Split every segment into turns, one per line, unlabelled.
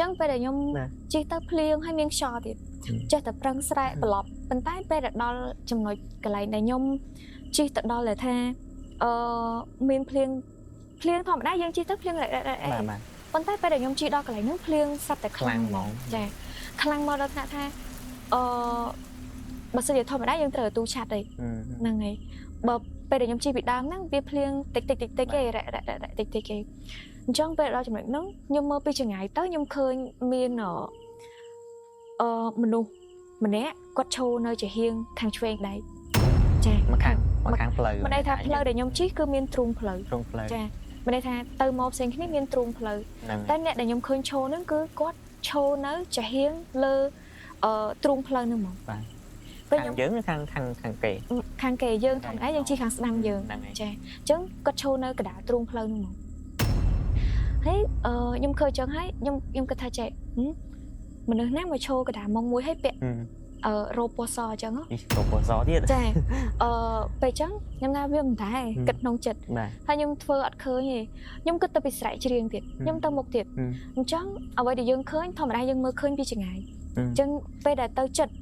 ចឹងពេលដែលខ្ញុំជិះទៅភ្លៀងហើយមានខ្យល់ទៀតចេះតែប្រឹងស្រែកប្រឡប់ប៉ុន្តែពេលដែលដល់ចំណុចកន្លែងដែលខ្ញុំជិះទៅដល់ដែលថាអឺមានភ្លៀងភ្លៀងធម្មតាយើងជិះទៅភ្លៀងរ៉ែរ៉ែរ៉ែ
បាទបាទ
ប៉ុន្តែពេលដែលខ្ញុំជិះដល់កន្លែងហ្នឹងភ្លៀងសត្វតែខ្
ខ្
លាំង
លាំងហ្មង
ចាខ្លាំងមកដល់ថ្នាក់ថាអឺបើសិនជាធម្មតាយើងត្រូវទូឆាត់អីហ្នឹងហើយបើពេលដែលខ្ញុំជិះពីដើមហ្នឹងវាភ្លៀងតិចតិចតិចតិចឯងរ៉ែរ៉ែរ៉ែតិចតិចឯងអញ្ចឹងពេលដល់ចំណុចហ្នឹងខ្ញុំមើលពីចម្ងាយទៅខ្ញុំឃើញមានអឺមនុស្សម្នាក់គាត់ឈរនៅជាហៀងខាងឆ្វេងដៃចា
មកខាងមកខាងផ្លូវ
មិនន័យថាផ្លូវដែលខ្ញុំជិះគឺមានទ្រូងផ្លូវ
ទ្រូងផ្លូវ
ចាមិនន័យថាទៅមកផ្សេងគ្នាមានទ្រូងផ្លូវ
ហ្នឹង
តែអ្នកដែលខ្ញុំឃើញឈរហ្នឹងគឺគាត់ឈរនៅចាហៀងលើអឺទ្រូងផ្លូវហ្នឹងហ្មង
បាទ
ពេល
ខាង
ខ្ញុំ
យើងឬខាងខាងខាងគេ
ខាងគេយើងធម្មតាយើងជិះខាងស្ដាំយើង
ហ្នឹងហើយ
ចាអញ្ចឹងគាត់ឈរនៅកណ្ដាលទ្រូងផ្លូវហ្នឹងហ្មងហើយអឺខ្ញុំឃើញអញ្ចឹងហើយខ្ញុំគិតថាចេះហឹមមនុស្សណាមកឈរកណ្ដាលមុងមួយហើយពាក់អឺរ៉ូបពណ៌សអញ្ចឹងហ៎
នេះទៅពណ៌សទៀត
ចាអឺពេលអញ្ចឹងខ្ញុំថាវាមិនដែរគិតក្នុងចិត្ត
បាទ
ហើយខ្ញុំធ្វើអត់ឃើញទេខ្ញុំគិតទៅពីស្រែកច្រៀងទៀតខ្ញុំទៅមុខទៀតអញ្ចឹងអ្វីដែលយើងឃើញធម្មតាយើងមើលឃើញពីចម្ងាយអញ្ចឹងពេលដែលទៅចិត្ត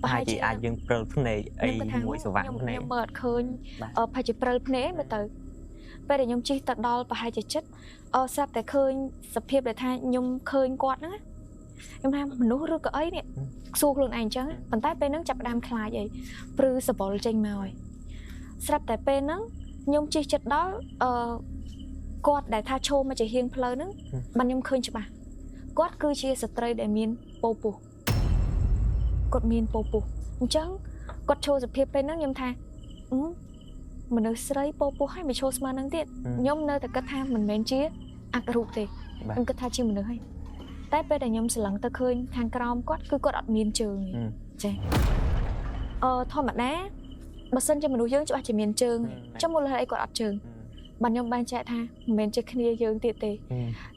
ប្រហែលជាអាចយើងព្រិលភ្នែកអី
ខ្ញុំគិតថា
មួយស្វាង
ខ្ញុំ
ភ្នែក
ខ្ញុំមើលអត់ឃើញ
បាទ
អឺប្រហែលជាព្រិលភ្នែកមើលទៅពេលដែលខ្ញុំជិះទៅដល់ប្រហែលជាចិត្តអឺស្រាប់តែឃើញសភាពដែលថាខ្ញុំឃើញគាត់ហ្នឹងណាខ្ញុំថាមនុស្សឬក៏អីនេះសួរខ្លួនឯងអញ្ចឹងប៉ុន្តែពេលហ្នឹងចាប់ផ្ដើមខ្លាចអីព្រឺសបល់ចេញមកហើយស្រាប់តែពេលហ្នឹងខ្ញុំជិះចិត្តដល់អឺគាត់ដែលថាឈោមកជាហៀងផ្លូវហ្នឹងបានខ្ញុំឃើញច្បាស់គាត់គឺជាស្ត្រីដែលមានពោពោះគាត់មានពោពោះអញ្ចឹងគាត់ឈោសភាពពេលហ្នឹងខ្ញុំថាអឺមនុស្សស្រីពោពោះហើយមកឈោស្មើនឹងទៀតខ្ញុំនៅតែគិតថាមិនមែនជាអក្រូបទេ
បាទ
ខ្ញុំគិតថាជាមនុស្សហើយតែពេលដែលខ្ញុំស្រឡឹងទៅឃើញខាងក្រោមគាត់គឺគាត់អត់មានជើងទេចាអឺធម្មតាបើសិនជាមនុស្សយើងច្បាស់ជាមានជើងចាំមូលហេតុអីគាត់អត់ជើងបានខ្ញុំបានចែកថាមិនមែនជាគ្នាយើងទៀតទេ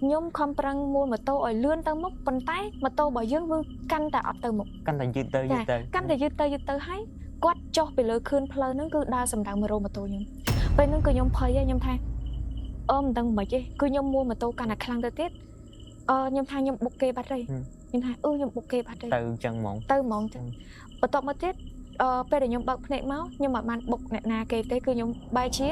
ខ្ញុំខំប្រឹងមួលម៉ូតូឲ្យលឿនទៅមុខប៉ុន្តែម៉ូតូរបស់យើងវាកាន់តែអត់ទៅមុខ
កាន់តែយឺតទៅយឺតទៅ
កាន់តែយឺតទៅយឺតទៅហើយគាត់ចុះពីលើខឿនផ្លូវហ្នឹងគឺដើរសម្ដៅមករោម៉ូតូខ្ញុំពេលហ្នឹងគឺខ្ញុំភ័យហើយខ្ញុំថាអឺមិនដឹងមិនទេគឺខ្ញុំមួលម៉ូតូកាន់តែខ្លាំងទៅទៀតអឺខ្ញុំថាខ្ញុំបុកគេបាត់ហើយខ្ញុំថាអឺខ្ញុំបុកគេបាត់ហើយ
ទៅអញ្ចឹងហ្មង
ទៅហ្មងចឹងបន្ទាប់មកទៀតអឺពេលដែលខ្ញុំបើកភ្នែកមកខ្ញុំមិនបានបុកអ្នកណាគេទេគឺខ្ញុំបែរជា